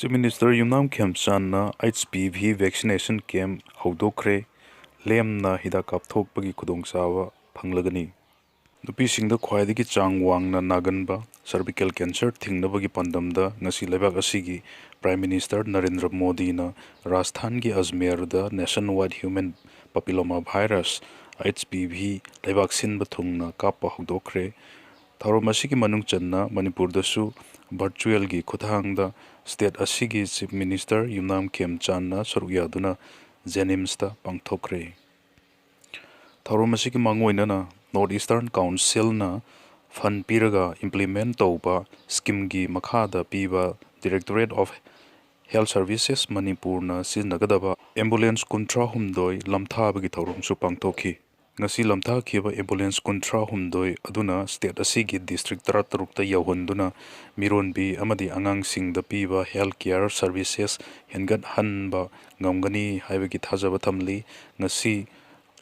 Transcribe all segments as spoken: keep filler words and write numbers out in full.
Chief Minister ꯌꯨꯝꯅꯥꯝ ꯈꯦꯝꯆꯥꯟꯅ H P V vaccination camp ꯍꯧꯗꯣꯛꯈ꯭ꯔꯦ꯫ ꯂꯦꯝꯅ ꯍꯤꯗꯥꯛ ꯀꯥꯞꯊꯣꯛꯄꯒꯤ ꯈꯨꯗꯣꯡꯆꯥꯕ ꯐꯪꯂꯒꯅꯤ꯫ ꯅꯨꯄꯤꯁꯤꯡꯗ ꯈ꯭ꯋꯥꯏꯗꯒꯤ ꯆꯥꯡ ꯋꯥꯡꯅ ꯅꯥꯒꯟꯕ cervical cancer ꯊꯤꯡꯅꯕꯒꯤ ꯄꯥꯟꯗꯝꯗ ꯉꯁꯤ ꯂꯩꯕꯥꯛ ꯑꯁꯤꯒꯤ Prime Minister ꯅꯔꯦꯟꯗ꯭ꯔ ꯃꯣꯗꯤꯅ ꯔꯥꯖꯁꯊꯥꯟꯒꯤ ꯑꯖꯃꯦꯔꯗ Nationwide Human Papilloma Virus, H P V, ꯂꯩꯕꯥꯛ ꯁꯤꯟꯕ ꯊꯨꯡꯅ ꯀꯥꯞꯄ ꯍꯧꯗꯣꯛꯈ꯭ꯔꯦ꯫ ꯊꯧꯔꯝ ꯑꯁꯤꯒꯤ ꯃꯅꯨꯡ ꯆꯟꯅ ꯃꯅꯤꯄꯨꯔꯗꯁꯨ virtualꯒꯤ ꯈꯨꯠꯊꯥꯡꯗ state ꯑꯁꯤꯒꯤ Chief Minister ꯌꯨꯝꯅꯥꯝ ꯈꯦꯝꯆꯥꯟꯅ ꯁꯔꯨꯛ ꯌꯥꯗꯨꯅ JNIMSꯇ ꯄꯥꯡꯊꯣꯛꯈ꯭ꯔꯦ꯫ ꯊꯧꯔꯝ ꯑꯁꯤꯒꯤ ꯃꯥꯡꯑꯣꯏꯅꯅ North Eastern Councilꯅ fund ꯄꯤꯔꯒ implement ꯇꯧꯕ schemeꯒꯤ ꯃꯈꯥꯗ ꯄꯤꯕ Directorate of Health Services ꯃꯅꯤꯄꯨꯔꯅ ꯁꯤꯖꯤꯟꯅꯒꯗꯕ ambulance ꯀꯨꯟꯊ꯭ꯔꯥ ꯍꯨꯝꯗꯣꯏ ꯂꯝꯊꯥꯕꯒꯤ ꯊꯧꯔꯝꯁꯨ ꯄꯥꯡꯊꯣꯛꯈꯤ꯫ ꯉꯁꯤ ꯂꯝꯊꯥꯈꯤꯕ ambulance ꯀꯨꯟꯊ꯭ꯔꯥ ꯍꯨꯝꯗꯣꯏ ꯑꯗꯨꯅ state ꯑꯁꯤꯒꯤ district ꯇꯔꯥꯇꯔꯨꯛꯇ ꯌꯧꯍꯟꯗꯨꯅ ꯃꯤꯔꯣꯟꯕꯤ ꯑꯃꯗꯤ ꯑꯉꯥꯡꯁꯤꯡꯗ ꯄꯤꯕ health care services ꯍꯦꯟꯒꯠꯍꯟꯕ ꯉꯝꯒꯅꯤ ꯍꯥꯏꯕꯒꯤ ꯊꯥꯖꯕ ꯊꯝꯂꯤ꯫ ꯉꯁꯤ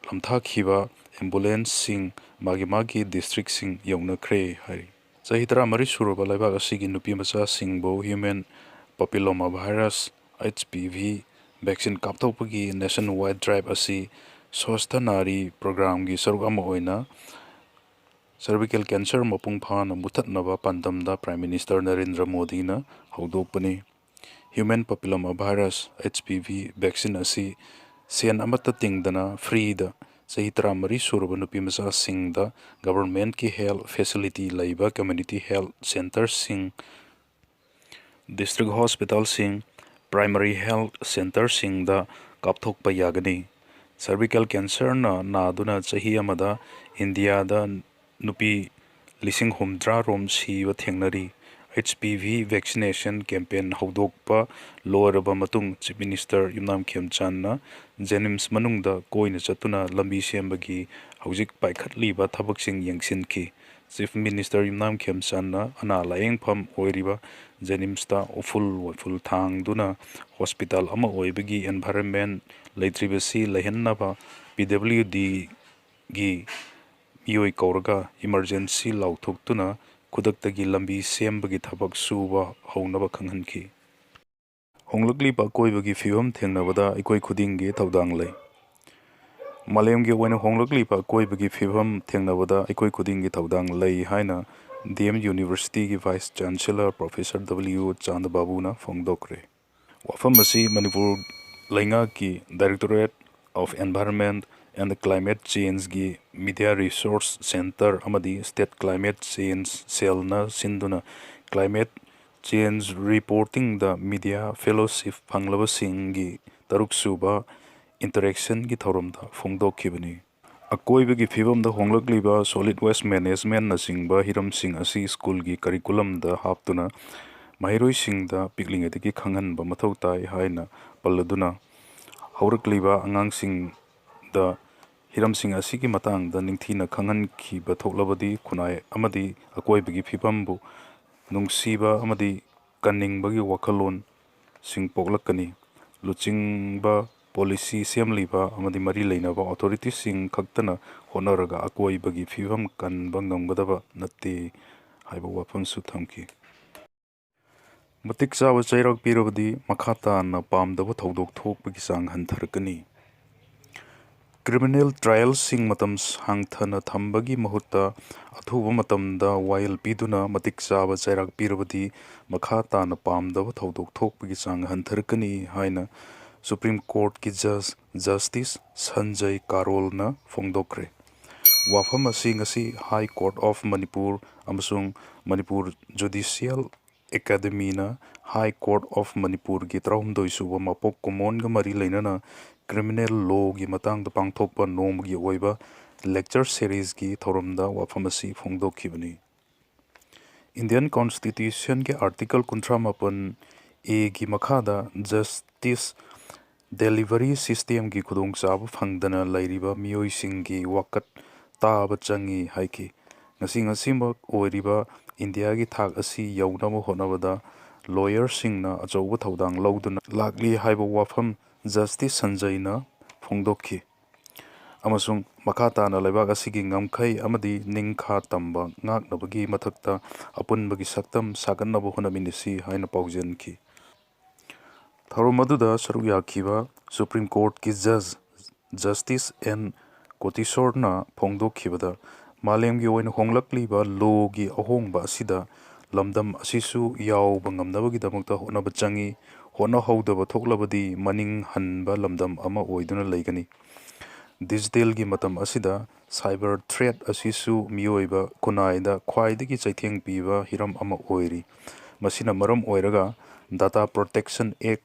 ꯂꯝꯊꯥꯈꯤꯕ ambulanceꯁꯤꯡ ꯃꯥꯒꯤ ꯃꯥꯒꯤ districtꯁꯤꯡ ꯌꯧꯅꯈ꯭ꯔꯦ ꯍꯥꯏꯔꯤ꯫ ꯆꯍꯤ ꯇꯔꯥꯃꯔꯤ ꯁꯨꯔꯕ ꯂꯩꯕꯥꯛ ꯑꯁꯤꯒꯤ ꯅꯨꯄꯤ ꯃꯆꯥꯁꯤꯡꯕꯨ Human Papilloma Virus, H P V, vaccine ꯀꯥꯞꯊꯣꯛꯄꯒꯤ nationwide drive ꯑꯁꯤ Swastha Nari programꯒꯤ ꯁꯔꯨꯛ ꯑꯃ ꯑꯣꯏꯅ cervical cancer ꯃꯄꯨꯡ ꯐꯥꯅ ꯃꯨꯊꯠꯅꯕ ꯄꯥꯟꯗꯝꯗ Prime Minister ꯅꯔꯦꯟꯗ꯭ꯔ ꯃꯣꯗꯤꯅ ꯍꯧꯗꯣꯛꯄꯅꯤ꯫ Human Papilloma Virus, H P V, vaccine ꯑꯁꯤ ꯁꯦꯟ ꯑꯃꯠꯇ ꯇꯤꯡꯗꯅ freeꯗ ꯆꯍꯤ ꯇꯔꯥꯃꯔꯤ ꯁꯨꯔꯕ ꯅꯨꯄꯤ ꯃꯆꯥꯁꯤꯡꯗ governmentꯀꯤ health facility ꯂꯩꯕ community health centreꯁꯤꯡ, district hospitalꯁꯤꯡ, primary health centreꯁꯤꯡꯗ ꯀꯥꯞꯊꯣꯛꯄ ꯌꯥꯒꯅꯤ꯫ Cervical cancerꯅ ꯅꯥꯗꯨꯅ ꯆꯍꯤ ꯑꯃꯗ ꯏꯟꯗꯤꯌꯥꯗ ꯅꯨꯄꯤ ꯂꯤꯁꯤꯡ ꯍꯨꯝꯗ꯭ꯔꯥ ꯔꯣꯝ ꯁꯤꯕ ꯊꯦꯡꯅꯔꯤ꯫ H P V vaccination campaign ꯍꯧꯗꯣꯛꯄ ꯂꯣꯏꯔꯕ ꯃꯇꯨꯡ Chief Minister ꯌꯨꯝꯅꯥꯝ ꯈꯦꯝꯆꯥꯟꯅ JNIMS ꯃꯅꯨꯡꯗ ꯀꯣꯏꯅ ꯆꯠꯇꯨꯅ ꯂꯝꯕꯤ ꯁꯦꯝꯕꯒꯤ ꯍꯧꯖꯤꯛ ꯄꯥꯏꯈꯠꯂꯤꯕ ꯊꯕꯛꯁꯤꯡ ꯌꯦꯡꯁꯤꯟꯈꯤ꯫ Chief Minister ꯌꯨꯝꯅꯥꯝ ꯈꯦꯝꯆꯥꯟꯅ ꯑꯅꯥ ꯂꯥꯌꯦꯡꯐꯝ ꯑꯣꯏꯔꯤꯕ JNIMSꯇ ꯎꯐꯨꯜ ꯋꯥꯏꯐꯨꯜ ꯊꯥꯡꯗꯨꯅ hospital ꯑꯃ ꯑꯣꯏꯕꯒꯤ environment ꯂꯩꯇ꯭ꯔꯤꯕꯁꯤ ꯂꯩꯍꯟꯅꯕ P W Dꯒꯤ ꯃꯤꯑꯣꯏ ꯀꯧꯔꯒ emergency ꯂꯥꯎꯊꯣꯛꯇꯨꯅ ꯈꯨꯗꯛꯇꯒꯤ ꯂꯝꯕꯤ ꯁꯦꯝꯕꯒꯤ ꯊꯕꯛ ꯁꯨꯕ ꯍꯧꯅꯕ ꯈꯪꯍꯟꯈꯤ꯫ ꯍꯣꯡꯂꯛꯂꯤꯕ ꯑꯀꯣꯏꯕꯒꯤ ꯐꯤꯕꯝ ꯊꯦꯡꯅꯕꯗ ꯑꯩꯈꯣꯏ ꯈꯨꯗꯤꯡꯒꯤ ꯊꯧꯗꯥꯡ ꯂꯩ꯫ ꯃꯥꯂꯦꯝꯒꯤ ꯑꯣꯏꯅ ꯍꯣꯡꯂꯛꯂꯤꯕ ꯑꯀꯣꯏꯕꯒꯤ ꯐꯤꯕꯝ ꯊꯦꯡꯅꯕꯗ ꯑꯩꯈꯣꯏ ꯈꯨꯗꯤꯡꯒꯤ ꯊꯧꯗꯥꯡ ꯂꯩ ꯍꯥꯏꯅ ꯗꯤ ꯑꯦꯝ ꯌꯨꯅꯤꯚꯔꯁꯤꯇꯤꯒꯤ ꯚꯥꯏꯁ ꯆꯥꯟꯁꯦꯂꯔ ꯄ꯭ꯔꯣꯐꯦꯁꯔ ꯗꯕ꯭ꯂꯤꯌꯨ ꯆꯥꯟꯗꯕꯥꯕꯨꯅ ꯐꯣꯡꯗꯣꯛꯈ꯭ꯔꯦ꯫ ꯋꯥꯐꯝ ꯑꯁꯤ ꯃꯅꯤꯄꯨꯔ ꯂꯩꯉꯥꯛꯀꯤ Directorate of Environment and Climate Changeꯒꯤ Media Resource Centre ꯑꯃꯗꯤ State Climate Change Cellꯅ ꯁꯤꯟꯗꯨꯅ Climate Change Reportingꯗ Media Fellowship ꯐꯪꯂꯕꯁꯤꯡꯒꯤ ꯇꯔꯨꯛꯁꯨꯕ Interactionꯒꯤ ꯊꯧꯔꯝꯗ ꯐꯣꯡꯗꯣꯛꯈꯤꯕꯅꯤ꯫ ꯑꯀꯣꯏꯕꯒꯤ ꯐꯤꯕꯝꯗ ꯍꯣꯡꯂꯛꯂꯤꯕ solid waste managementꯅꯆꯤꯡꯕ ꯍꯤꯔꯝꯁꯤꯡ ꯑꯁꯤ ꯁ꯭ꯀꯨꯜꯒꯤ ꯀꯔꯤꯀꯨꯂꯝꯗ ꯍꯥꯞꯇꯨꯅ ꯃꯍꯩꯔꯣꯏꯁꯤꯡꯗ ꯄꯤꯛꯂꯤꯉꯩꯗꯒꯤ ꯈꯪꯍꯟꯕ ꯃꯊꯧ ꯇꯥꯏ ꯍꯥꯏꯅ ꯄꯜꯂꯗꯨꯅ, ꯍꯧꯔꯛꯂꯤꯕ ꯑꯉꯥꯡꯁꯤꯡꯗ ꯍꯤꯔꯝꯁꯤꯡ ꯑꯁꯤꯒꯤ ꯃꯇꯥꯡꯗ ꯅꯤꯡꯊꯤꯅ ꯈꯪꯍꯟꯈꯤꯕ ꯊꯣꯛꯂꯕꯗꯤ ꯈꯨꯟꯅꯥꯏ ꯑꯃꯗꯤ ꯑꯀꯣꯏꯕꯒꯤ ꯐꯤꯕꯝꯕꯨ ꯅꯨꯡꯁꯤꯕ ꯑꯃꯗꯤ ꯀꯟꯅꯤꯡꯕꯒꯤ ꯋꯥꯈꯜꯂꯣꯟꯁꯤꯡ ꯄꯣꯛꯂꯛꯀꯅꯤ꯫ ꯂꯨꯆꯤꯡꯕ, policy ꯁꯦꯝꯂꯤꯕ ꯑꯃꯗꯤ ꯃꯔꯤ ꯂꯩꯅꯕ authorityꯁꯤꯡ ꯈꯛꯇꯅ ꯍꯣꯠꯅꯔꯒ ꯑꯀꯣꯏꯕꯒꯤ ꯐꯤꯕꯝ ꯀꯟꯕ ꯉꯝꯒꯗꯕ ꯅꯠꯇꯦ ꯍꯥꯏꯕ ꯋꯥꯐꯝꯁꯨ ꯊꯝꯈꯤ꯫ ꯃꯇꯤꯛ ꯆꯥꯕ ꯆꯩꯔꯥꯛ ꯄꯤꯔꯕꯗꯤ ꯃꯈꯥ ꯇꯥꯅ ꯄꯥꯝꯗꯕ ꯊꯧꯗꯣꯛ ꯊꯣꯛꯄꯒꯤ ꯆꯥꯡ ꯍꯟꯊꯔꯛꯀꯅꯤ꯫ Criminal trialꯁꯤꯡ ꯃꯇꯝ ꯁꯥꯡꯊꯅ ꯊꯝꯕꯒꯤ ꯃꯍꯨꯠꯇ ꯑꯊꯨꯕ ꯃꯇꯝꯗ ꯋꯥꯌꯦꯜ ꯄꯤꯗꯨꯅ ꯃꯇꯤꯛ ꯆꯥꯕ ꯆꯩꯔꯥꯛ ꯄꯤꯔꯕꯗꯤ ꯃꯈꯥ ꯇꯥꯅ ꯄꯥꯝꯗꯕ ꯊꯧꯗꯣꯛ ꯊꯣꯛꯄꯒꯤ ꯆꯥꯡ ꯍꯟꯊꯔꯛꯀꯅꯤ ꯍꯥꯏꯅ Supreme Courtꯀꯤ Judge Justice ꯁꯟꯖꯌ ꯀꯥꯔꯣꯜꯅ ꯐꯣꯡꯗꯣꯛꯈ꯭ꯔꯦ꯫ ꯋꯥꯐꯝ ꯑꯁꯤ ꯉꯁꯤ High Court of Manipur ꯑꯃꯁꯨꯡ Manipur Judicial Academyꯅ High Court of Manipurꯒꯤ ꯇꯔꯥꯍꯨꯝꯗꯣꯏ ꯁꯨꯕ ꯃꯄꯣꯛ ꯀꯨꯝꯑꯣꯟꯒ ꯃꯔꯤ ꯂꯩꯅꯅ criminal lawꯒꯤ ꯃꯇꯥꯡꯗ ꯄꯥꯡꯊꯣꯛꯄ ꯅꯣꯡꯃꯒꯤ ꯑꯣꯏꯕ lecture seriesꯀꯤ ꯊꯧꯔꯝꯗ ꯋꯥꯐꯝ ꯑꯁꯤ ꯐꯣꯡꯗꯣꯛꯈꯤꯕꯅꯤ꯫ Indian Constitutionꯒꯤ Article ꯀꯨꯟꯊ꯭ꯔꯥ ꯃꯥꯄꯟ Aꯒꯤ ꯃꯈꯥꯗ justice delivery systemꯒꯤ ꯈꯨꯗꯣꯡꯆꯥꯕ ꯐꯪꯗꯅ ꯂꯩꯔꯤꯕ ꯃꯤꯑꯣꯏꯁꯤꯡꯒꯤ ꯋꯥꯀꯠ ꯇꯥꯕ ꯆꯪꯏ ꯍꯥꯏꯈꯤ꯫ ꯉꯁꯤ ꯉꯁꯤꯃꯛ ꯑꯣꯏꯔꯤꯕ ꯏꯟꯗꯤꯌꯥꯒꯤ ꯊꯥꯛ ꯑꯁꯤ ꯌꯧꯅꯕ ꯍꯣꯠꯅꯕꯗ lawyerꯁꯤꯡꯅ ꯑꯆꯧꯕ ꯊꯧꯗꯥꯡ ꯂꯧꯗꯨꯅ ꯂꯥꯛꯂꯤ ꯍꯥꯏꯕ ꯋꯥꯐꯝ Justice ꯁꯟꯖꯌꯅ ꯐꯣꯡꯗꯣꯛꯈꯤ꯫ ꯑꯃꯁꯨꯡ ꯃꯈꯥ ꯇꯥꯅ ꯂꯩꯕꯥꯛ ꯑꯁꯤꯒꯤ ꯉꯝꯈꯩ ꯑꯃꯗꯤ ꯅꯤꯡꯈꯥ ꯇꯝꯕ ꯉꯥꯛꯅꯕꯒꯤ ꯃꯊꯛꯇ ꯑꯄꯨꯟꯕꯒꯤ ꯁꯛꯇꯝ ꯁꯥꯒꯠꯅꯕ ꯍꯣꯠꯅꯃꯤꯟꯅꯁꯤ ꯍꯥꯏꯅ ꯄꯥꯎꯖꯦꯟꯈꯤ꯫ ꯊꯧꯔꯝ ꯑꯗꯨꯗ ꯁꯔꯨꯛ ꯌꯥꯈꯤꯕ ꯁꯨꯄ꯭ꯔꯤꯝ ꯀꯣꯔꯠꯀꯤ ꯖꯖ ꯖꯁꯇꯤꯁ ꯑꯦꯟ ꯀꯣꯇꯤꯁꯣꯔꯅ ꯐꯣꯡꯗꯣꯛꯈꯤꯕꯗ, ꯃꯥꯂꯦꯝꯒꯤ ꯑꯣꯏꯅ ꯍꯣꯡꯂꯛꯂꯤꯕ ꯂꯣꯒꯤ ꯑꯍꯣꯡꯕ ꯑꯁꯤꯗ ꯂꯝꯗꯝ ꯑꯁꯤꯁꯨ ꯌꯥꯎꯕ ꯉꯝꯅꯕꯒꯤꯗꯃꯛꯇ ꯍꯣꯠꯅꯕ ꯆꯪꯏ꯫ ꯍꯣꯠꯅꯍꯧꯗꯕ ꯊꯣꯛꯂꯕꯗꯤ ꯃꯅꯤꯡ ꯍꯟꯕ ꯂꯝꯗꯝ ꯑꯃ ꯑꯣꯏꯗꯨꯅ ꯂꯩꯒꯅꯤ꯫ ꯗꯤꯖꯤꯇꯦꯜꯒꯤ ꯃꯇꯝ ꯑꯁꯤꯗ ꯁꯥꯏꯕꯔ ꯊ꯭ꯔꯦꯠ ꯑꯁꯤꯁꯨ ꯃꯤꯑꯣꯏꯕ ꯈꯨꯟꯅꯥꯏꯗ ꯈ꯭ꯋꯥꯏꯗꯒꯤ ꯆꯩꯊꯦꯡ ꯄꯤꯕ ꯍꯤꯔꯝ ꯑꯃ ꯑꯣꯏꯔꯤ꯫ ꯃꯁꯤꯅ ꯃꯔꯝ ꯑꯣꯏꯔꯒ Data Protection Act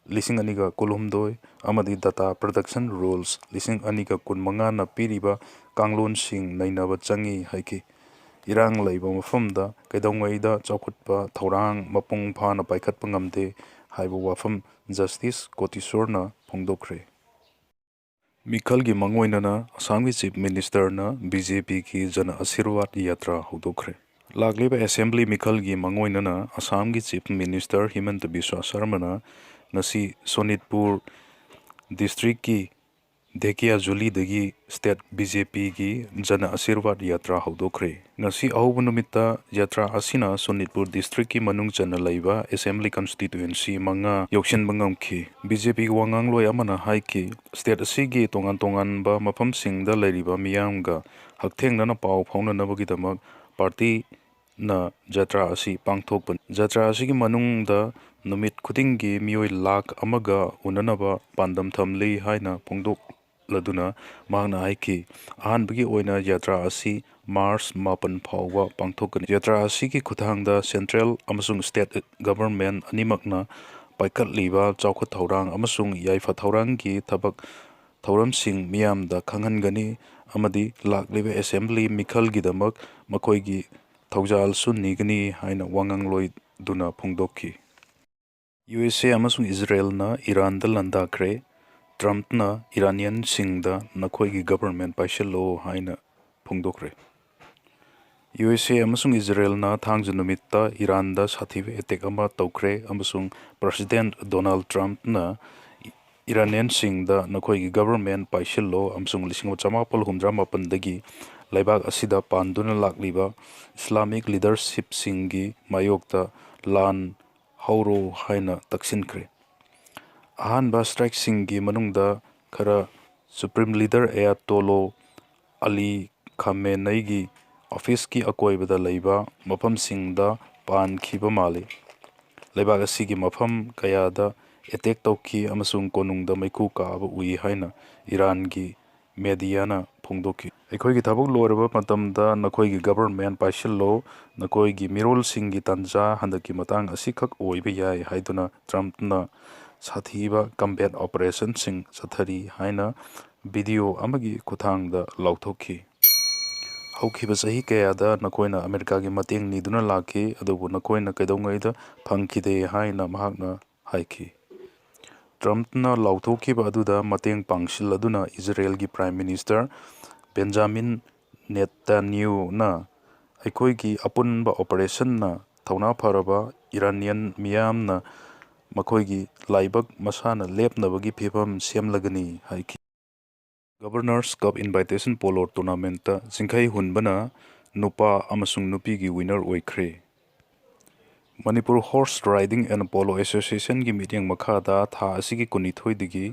ꯂꯤꯁꯤꯡ ꯑꯅꯤꯒ ꯀꯨꯟꯍꯨꯝꯗꯣꯏ ꯑꯃꯗꯤ Data Protection Rules ꯂꯤꯁꯤꯡ ꯑꯅꯤꯒ ꯀꯨꯟꯃꯉꯥꯅ ꯄꯤꯔꯤꯕ ꯀꯥꯡꯂꯣꯟꯁꯤꯡ ꯅꯩꯅꯕ ꯆꯪꯏ ꯍꯥꯏꯈꯤ꯫ ꯏꯔꯥꯡ ꯂꯩꯕ ꯃꯐꯝꯗ ꯀꯩꯗꯧꯉꯩꯗ ꯆꯥꯎꯈꯠꯄ ꯊꯧꯔꯥꯡ ꯃꯄꯨꯡ ꯐꯥꯅ ꯄꯥꯏꯈꯠꯄ ꯉꯝꯗꯦ ꯍꯥꯏꯕ ꯋꯥꯐꯝ ꯖꯁꯇꯤꯁ ꯀꯣꯇꯤꯁꯣꯔꯅ ꯐꯣꯡꯗꯣꯛꯈ꯭ꯔꯦ꯫ ꯃꯤꯈꯜꯒꯤ ꯃꯥꯡꯑꯣꯏꯅꯅ ꯑꯁꯥꯝꯒꯤ ꯆꯤꯐ ꯃꯤꯅꯤꯁꯇꯔꯅ ꯕꯤ ꯖꯦ ꯄꯤꯒꯤ ꯖꯅ ꯑꯁꯤꯔꯋꯥꯗ ꯌꯥꯇ꯭ꯔꯥ ꯍꯧꯗꯣꯛꯈ꯭ꯔꯦ꯫ ꯂꯥꯛꯂꯤꯕ ꯑꯦꯁꯦꯝꯕ꯭ꯂꯤ ꯃꯤꯈꯜꯒꯤ ꯃꯥꯡꯑꯣꯏꯅꯅ ꯑꯁꯥꯝꯒꯤ ꯆꯤꯐ ꯃꯤꯅꯤꯁꯇꯔ ꯍꯤꯃꯟꯇ ꯕꯤꯁ꯭ꯋꯥ ꯁꯔꯃꯅ ꯉꯁꯤ ꯁꯣꯅꯤꯠꯄꯨꯔ ꯗꯤꯁꯇ꯭ꯔꯤꯛꯀꯤ ꯙꯦꯀꯤꯌꯥꯖꯨꯂꯤꯗꯒꯤ ꯁ꯭ꯇꯦꯠ ꯕꯤ ꯖꯦ ꯄꯤꯒꯤ ꯖꯅ ꯑꯁꯤꯔꯋꯥꯗ ꯌꯥꯇ꯭ꯔꯥ ꯍꯧꯗꯣꯛꯈ꯭ꯔꯦ꯫ ꯉꯁꯤ ꯑꯍꯧꯕ ꯅꯨꯃꯤꯠꯇ ꯌꯥꯇ꯭ꯔꯥ ꯑꯁꯤꯅ ꯁꯣꯅꯤꯠꯄꯨꯔ ꯗꯤꯁꯇ꯭ꯔꯤꯛꯀꯤ ꯃꯅꯨꯡ ꯆꯟꯅ ꯂꯩꯕ ꯑꯦꯁꯦꯝꯕ꯭ꯂꯤ ꯀꯟꯁꯇꯤꯇ꯭ꯋꯦꯟꯁꯤ ꯃꯉꯥ ꯌꯧꯁꯤꯟꯕ ꯉꯝꯈꯤ꯫ ꯕꯤ ꯖꯦ ꯄꯤꯒꯤ ꯋꯥꯉꯥꯡꯂꯣꯏ ꯑꯃꯅ ꯍꯥꯏꯈꯤ, ꯁ꯭ꯇꯦꯠ ꯑꯁꯤꯒꯤ ꯇꯣꯉꯥꯟ ꯇꯣꯉꯥꯟꯕ ꯃꯐꯝꯁꯤꯡꯗ ꯂꯩꯔꯤꯕ ꯃꯤꯌꯥꯝꯒ ꯍꯛꯊꯦꯡꯅꯅ ꯄꯥꯎ ꯐꯥꯎꯅꯅꯕꯒꯤꯗꯃꯛ ꯄꯥꯔꯇꯤꯅ ꯖꯇ꯭ꯔꯥ ꯑꯁꯤ ꯄꯥꯡꯊꯣꯛꯄꯅꯤ꯫ ꯖꯇ꯭ꯔꯥ ꯑꯁꯤꯒꯤ ꯃꯅꯨꯡꯗ ꯅꯨꯃꯤꯠ ꯈꯨꯗꯤꯡꯒꯤ ꯃꯤꯑꯣꯏ ꯂꯥꯈ ꯑꯃꯒ ꯎꯅꯅꯕ ꯄꯥꯟꯗꯝ ꯊꯝꯂꯤ ꯍꯥꯏꯅ ꯐꯣꯡꯗꯣꯛꯂꯗꯨꯅ ꯃꯍꯥꯛꯅ ꯍꯥꯏꯈꯤ, ꯑꯍꯥꯟꯕꯒꯤ ꯑꯣꯏꯅ ꯖꯇ꯭ꯔꯥ ꯑꯁꯤ ꯃꯥꯔꯆ ꯃꯥꯄꯟ ꯐꯥꯎꯕ ꯄꯥꯡꯊꯣꯛꯀꯅꯤ꯫ ꯖꯇ꯭ꯔꯥ ꯑꯁꯤꯒꯤ ꯈꯨꯠꯊꯥꯡꯗ ꯁꯦꯟꯇ꯭ꯔꯦꯜ ꯑꯃꯁꯨꯡ ꯁ꯭ꯇꯦꯠ ꯒꯚꯔꯟꯃꯦꯟꯠ ꯑꯅꯤꯃꯛꯅ ꯄꯥꯏꯈꯠꯂꯤꯕ ꯆꯥꯎꯈꯠ ꯊꯧꯔꯥꯡ ꯑꯃꯁꯨꯡ ꯌꯥꯏꯐ ꯊꯧꯔꯥꯡꯒꯤ ꯊꯕꯛ ꯊꯧꯔꯝꯁꯤꯡ ꯃꯤꯌꯥꯝꯗ ꯈꯪꯍꯟꯒꯅꯤ ꯑꯃꯗꯤ ꯂꯥꯛꯂꯤꯕ ꯑꯦꯁꯦꯝꯕ꯭ꯂꯤ ꯃꯤꯈꯜꯒꯤꯗꯃꯛ ꯃꯈꯣꯏꯒꯤ ꯊꯧꯖꯥꯜꯁꯨ ꯅꯤꯒꯅꯤ ꯍꯥꯏꯅ ꯋꯥꯉꯥꯡꯂꯣꯏꯗꯨꯅ ꯐꯣꯡꯗꯣꯛꯈꯤ꯫ ꯌꯨ ꯑꯦꯁ ꯑꯦ ꯑꯃꯁꯨꯡ ꯏꯖꯔꯦꯜꯅ ꯏꯔꯥꯟꯗ ꯂꯥꯟꯗꯥꯈ꯭ꯔꯦ꯫ ꯇ꯭ꯔꯝꯞꯅ ꯏꯔꯥꯅꯤꯌꯟꯁꯤꯡꯗ "ꯅꯈꯣꯏꯒꯤ ꯒꯚꯔꯟꯃꯦꯟꯠ ꯄꯥꯏꯁꯤꯜꯂꯣ" ꯍꯥꯏꯅ ꯐꯣꯡꯗꯣꯛꯈ꯭ꯔꯦ꯫ ꯌꯨ ꯑꯦꯁ ꯑꯦ ꯑꯃꯁꯨꯡ ꯏꯖꯔꯦꯜꯅ ꯊꯥꯡꯖ ꯅꯨꯃꯤꯠꯇ ꯏꯔꯥꯟꯗ ꯁꯥꯊꯤꯕ ꯑꯦꯇꯦꯛ ꯑꯃ ꯇꯧꯈ꯭ꯔꯦ ꯑꯃꯁꯨꯡ ꯄ꯭ꯔꯁꯤꯗꯦꯟꯠ ꯗꯣꯅꯥꯜꯗ ꯇ꯭ꯔꯝꯞꯅ ꯏꯔꯥꯅꯤꯌꯟꯁꯤꯡꯗ "ꯅꯈꯣꯏꯒꯤ ꯒꯚꯔꯟꯃꯦꯟꯠ ꯄꯥꯏꯁꯤꯜꯂꯣ" ꯑꯃꯁꯨꯡ ꯂꯤꯁꯤꯡ ꯑꯃ ꯆꯃꯥꯄꯜ ꯍꯨꯝꯗ꯭ꯔꯥ ꯃꯥꯄꯟꯗꯒꯤ ꯂꯩꯕꯥꯛ ꯑꯁꯤꯗ ꯄꯥꯟꯗꯨꯅ ꯂꯥꯛꯂꯤꯕ ꯏꯁꯂꯥꯃꯤꯛ ꯂꯤꯗꯔꯁꯤꯞꯁꯤꯡꯒꯤ ꯃꯥꯌꯣꯛꯇ ꯂꯥꯟ ꯍꯧꯔꯣ ꯍꯥꯏꯅ ꯇꯛꯁꯤꯟꯈ꯭ꯔꯦ꯫ ꯑꯍꯥꯟꯕ ꯁ꯭ꯇ꯭ꯔꯥꯏꯛꯁꯤꯡꯒꯤ ꯃꯅꯨꯡꯗ ꯈꯔ ꯁꯨꯄ꯭ꯔꯤꯝ ꯂꯤꯗꯔ ꯑꯌꯥꯇꯣꯂꯣ ꯑꯂꯤ ꯈꯥꯃꯦꯅꯩꯒꯤ ꯑꯣꯐꯤꯁꯀꯤ ꯑꯀꯣꯏꯕꯗ ꯂꯩꯕ ꯃꯐꯝꯁꯤꯡꯗ ꯄꯥꯟꯈꯤꯕ ꯃꯥꯜꯂꯤ꯫ ꯂꯩꯕꯥꯛ ꯑꯁꯤꯒꯤ ꯃꯐꯝ ꯀꯌꯥꯗ ꯑꯦꯇꯦꯛ ꯇꯧꯈꯤ ꯑꯃꯁꯨꯡ ꯀꯣꯅꯨꯡꯗ ꯃꯩꯈꯨ ꯀꯥꯕ ꯎꯏ ꯍꯥꯏꯅ ꯏꯔꯥꯟꯒꯤ ꯃꯦꯗꯤꯌꯥꯅ ꯐꯣꯡꯗꯣꯛꯈꯤ꯫ "ꯑꯩꯈꯣꯏꯒꯤ ꯊꯕꯛ ꯂꯣꯏꯔꯕ ꯃꯇꯝꯗ ꯅꯈꯣꯏꯒꯤ ꯒꯕꯔꯟꯃꯦꯟ ꯄꯥꯏꯁꯤꯜꯂꯣ, ꯅꯈꯣꯏꯒꯤ ꯃꯤꯔꯣꯜꯁꯤꯡꯒꯤ ꯇꯥꯟꯖꯥ ꯍꯟꯗꯛꯀꯤ ꯃꯇꯥꯡ ꯑꯁꯤꯈꯛ ꯑꯣꯏꯕ ꯌꯥꯏ" ꯍꯥꯏꯗꯨꯅ ꯇ꯭ꯔꯝꯞꯅ ꯁꯥꯊꯤꯕ ꯀꯝꯕꯦꯠ ꯑꯣꯄꯔꯦꯁꯟꯁꯤꯡ ꯆꯠꯊꯔꯤ ꯍꯥꯏꯅ ꯚꯤꯗꯤꯑꯣ ꯑꯃꯒꯤ ꯈꯨꯠꯊꯥꯡꯗ ꯂꯥꯎꯊꯣꯛꯈꯤ꯫ "ꯍꯧꯈꯤꯕ ꯆꯍꯤ ꯀꯌꯥꯗ ꯅꯈꯣꯏꯅ ꯑꯃꯦꯔꯤꯀꯥꯒꯤ ꯃꯇꯦꯡ ꯅꯤꯗꯨꯅ ꯂꯥꯛꯈꯤ, ꯑꯗꯨꯕꯨ ꯅꯈꯣꯏꯅ ꯀꯩꯗꯧꯉꯩꯗ ꯐꯪꯈꯤꯗꯦ" ꯍꯥꯏꯅ ꯃꯍꯥꯛꯅ ꯍꯥꯏꯈꯤ꯫ ꯇ꯭ꯔꯝꯞꯅ ꯂꯥꯎꯊꯣꯛꯈꯤꯕ ꯑꯗꯨꯗ ꯃꯇꯦꯡ ꯄꯥꯡꯁꯤꯜꯂꯗꯨꯅ ꯏꯖꯔꯦꯜꯒꯤ ꯄ꯭ꯔꯥꯏꯝ ꯃꯤꯅꯤꯁꯇꯔ ꯕꯦꯟꯖꯥꯃꯤꯟ ꯅꯦꯇꯥꯟꯌꯨꯅ, "ꯑꯩꯈꯣꯏꯒꯤ ꯑꯄꯨꯟꯕ ꯑꯣꯄꯔꯦꯁꯟꯅ ꯊꯧꯅꯥ ꯐꯔꯕ ꯏꯔꯥꯅꯤꯌꯟ ꯃꯤꯌꯥꯝꯅ ꯃꯈꯣꯏꯒꯤ ꯂꯥꯏꯕꯛ ꯃꯁꯥꯅ ꯂꯦꯞꯅꯕꯒꯤ ꯐꯤꯚꯝ ꯁꯦꯝꯂꯒꯅꯤ" ꯍꯥꯏꯈꯤ꯫ ꯒꯕꯔꯅꯔꯁ ꯀꯞ ꯏꯟꯚꯥꯏꯇꯦꯁꯟ ꯄꯣꯂꯣ ꯇꯣꯔꯅꯥꯃꯦꯟꯠꯇ ꯆꯤꯡꯈꯩ ꯍꯨꯟꯕꯅ ꯅꯨꯄꯥ ꯑꯃꯁꯨꯡ ꯅꯨꯄꯤꯒꯤ ꯋꯤꯅꯔ ꯑꯣꯏꯈ꯭ꯔꯦ꯫ Manipur horse riding and polo ꯑꯦꯁꯣꯁꯤꯌꯦꯁꯟꯒꯤ ꯃꯤꯠꯌꯦꯡ ꯃꯈꯥꯗ ꯊꯥ ꯑꯁꯤꯒꯤ ꯀꯨꯟꯅꯤꯊꯣꯏꯗꯒꯤ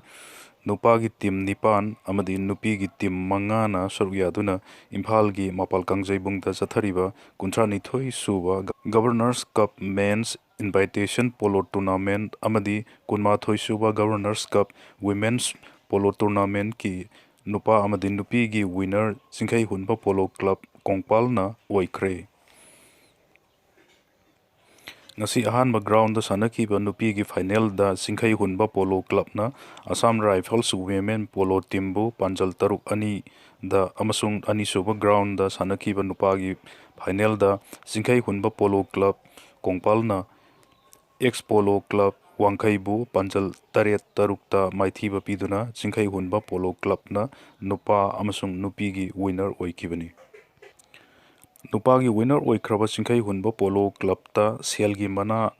ꯅꯨꯄꯥꯒꯤ ꯇꯤꯝ ꯅꯤꯄꯥꯟ ꯑꯃꯗꯤ ꯅꯨꯄꯤꯒꯤ ꯇꯤꯝ ꯃꯉꯥꯅ ꯁꯔꯨꯛ ꯌꯥꯗꯨꯅ ꯏꯝꯐꯥꯜꯒꯤ ꯃꯄꯥꯜ ꯀꯥꯡꯖꯩꯕꯨꯡꯗ ꯆꯠꯊꯔꯤꯕ ꯀꯨꯟꯊ꯭ꯔꯥ ꯅꯤꯊꯣꯏ ꯁꯨꯕ ꯒꯕꯔꯅꯔꯁ ꯀꯞ ꯃꯦꯟꯁ ꯏꯟꯚꯥꯏꯇꯦꯁꯟ ꯄꯣꯂꯣ ꯇꯣꯔꯅꯥꯃꯦꯟꯠ ꯑꯃꯗꯤ ꯀꯨꯟꯃꯥꯊꯣꯏ ꯁꯨꯕ ꯒꯕꯔꯅꯔꯁ ꯀꯞ ꯋꯤꯃꯦꯟꯁ ꯄꯣꯂꯣ ꯇꯣꯔꯅꯥꯃꯦꯟꯠꯀꯤ ꯅꯨꯄꯥ ꯑꯃꯗꯤ ꯅꯨꯄꯤꯒꯤ ꯋꯤꯅꯔ ꯆꯤꯡꯈꯩ ꯍꯨꯟꯕ ꯄꯣꯂꯣ ꯀ꯭ꯂꯕ ꯀꯣꯡꯄꯥꯜꯅ ꯑꯣꯏꯈ꯭ꯔꯦ꯫ ꯉꯁꯤ ꯑꯍꯥꯟꯕ ꯒ꯭ꯔꯥꯎꯟꯗ ꯁꯥꯟꯅꯈꯤꯕ ꯅꯨꯄꯤꯒꯤ ꯐꯥꯏꯅꯦꯜꯗ ꯆꯤꯡꯈꯩ ꯍꯨꯟꯕ ꯄꯣꯂꯣ ꯀ꯭ꯂꯕꯅ ꯑꯁꯥꯝ ꯔꯥꯏꯐꯜꯁ ꯋꯤꯃꯦꯟ ꯄꯣꯂꯣ ꯇꯤꯝꯕꯨ ꯄꯥꯟꯖꯜ ꯇꯔꯨꯛ ꯑꯅꯤꯗ ꯑꯃꯁꯨꯡ ꯑꯅꯤꯁꯨꯕ ꯒ꯭ꯔꯥꯎꯟꯗ ꯁꯥꯟꯅꯈꯤꯕ ꯅꯨꯄꯥꯒꯤ ꯐꯥꯏꯅꯦꯜꯗ ꯆꯤꯡꯈꯩ ꯍꯨꯟꯕ ꯄꯣꯂꯣ ꯀ꯭ꯂꯕ ꯀꯣꯡꯄꯥꯜꯅ ꯑꯦꯛꯁ ꯄꯣꯂꯣ ꯀ꯭ꯂꯕ ꯋꯥꯡꯈꯩꯕꯨ ꯄꯥꯟꯖꯜ ꯇꯔꯦꯠ ꯇꯔꯨꯛꯇ ꯃꯥꯏꯊꯤꯕ ꯄꯤꯗꯨꯅ ꯆꯤꯡꯈꯩ ꯍꯨꯟꯕ ꯄꯣꯂꯣ ꯀ꯭ꯂꯕꯅ ꯅꯨꯄꯥ ꯑꯃꯁꯨꯡ ꯅꯨꯄꯤꯒꯤ ꯋꯤꯅꯔ ꯑꯣꯏꯈꯤꯕꯅꯤ꯫ ꯅꯨꯄꯥꯒꯤ ꯋꯤꯅꯔ ꯑꯣꯏꯈ꯭ꯔꯕ ꯆꯤꯡꯈꯩ ꯍꯨꯟꯕ ꯄꯣꯂꯣ ꯀ꯭ꯂꯕꯇ ꯁꯦꯜꯒꯤ ꯃꯅꯥ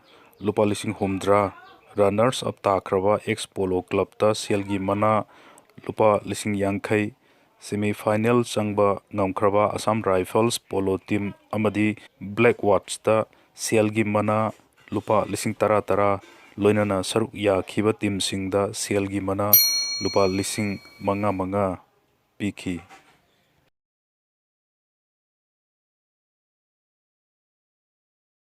ꯂꯨꯄꯥ ꯂꯤꯁꯤꯡ ꯍꯨꯝꯗ꯭ꯔꯥ, ꯔꯟꯅꯔꯁ ꯑꯞ ꯇꯥꯈ꯭ꯔꯕ ꯑꯦꯛꯁ ꯄꯣꯂꯣ ꯀ꯭ꯂꯕꯇ ꯁꯦꯜꯒꯤ ꯃꯅꯥ ꯂꯨꯄꯥ ꯂꯤꯁꯤꯡ ꯌꯥꯡꯈꯩ, ꯁꯦꯃꯤꯐꯥꯏꯅꯦꯜ ꯆꯪꯕ ꯉꯝꯈ꯭ꯔꯕ ꯑꯁꯥꯝ ꯔꯥꯏꯐꯜꯁ ꯄꯣꯂꯣ ꯇꯤꯝ ꯑꯃꯗꯤ ꯕ꯭ꯂꯦꯛ ꯋꯥꯠꯁꯇ ꯁꯦꯜꯒꯤ ꯃꯅꯥ ꯂꯨꯄꯥ ꯂꯤꯁꯤꯡ ꯇꯔꯥ ꯇꯔꯥ, ꯂꯣꯏꯅꯅ ꯁꯔꯨꯛ ꯌꯥꯈꯤꯕ ꯇꯤꯝꯁꯤꯡꯗ ꯁꯦꯜꯒꯤ ꯃꯅꯥ ꯂꯨꯄꯥ ꯂꯤꯁꯤꯡ ꯃꯉꯥ ꯃꯉꯥ ꯄꯤꯈꯤ꯫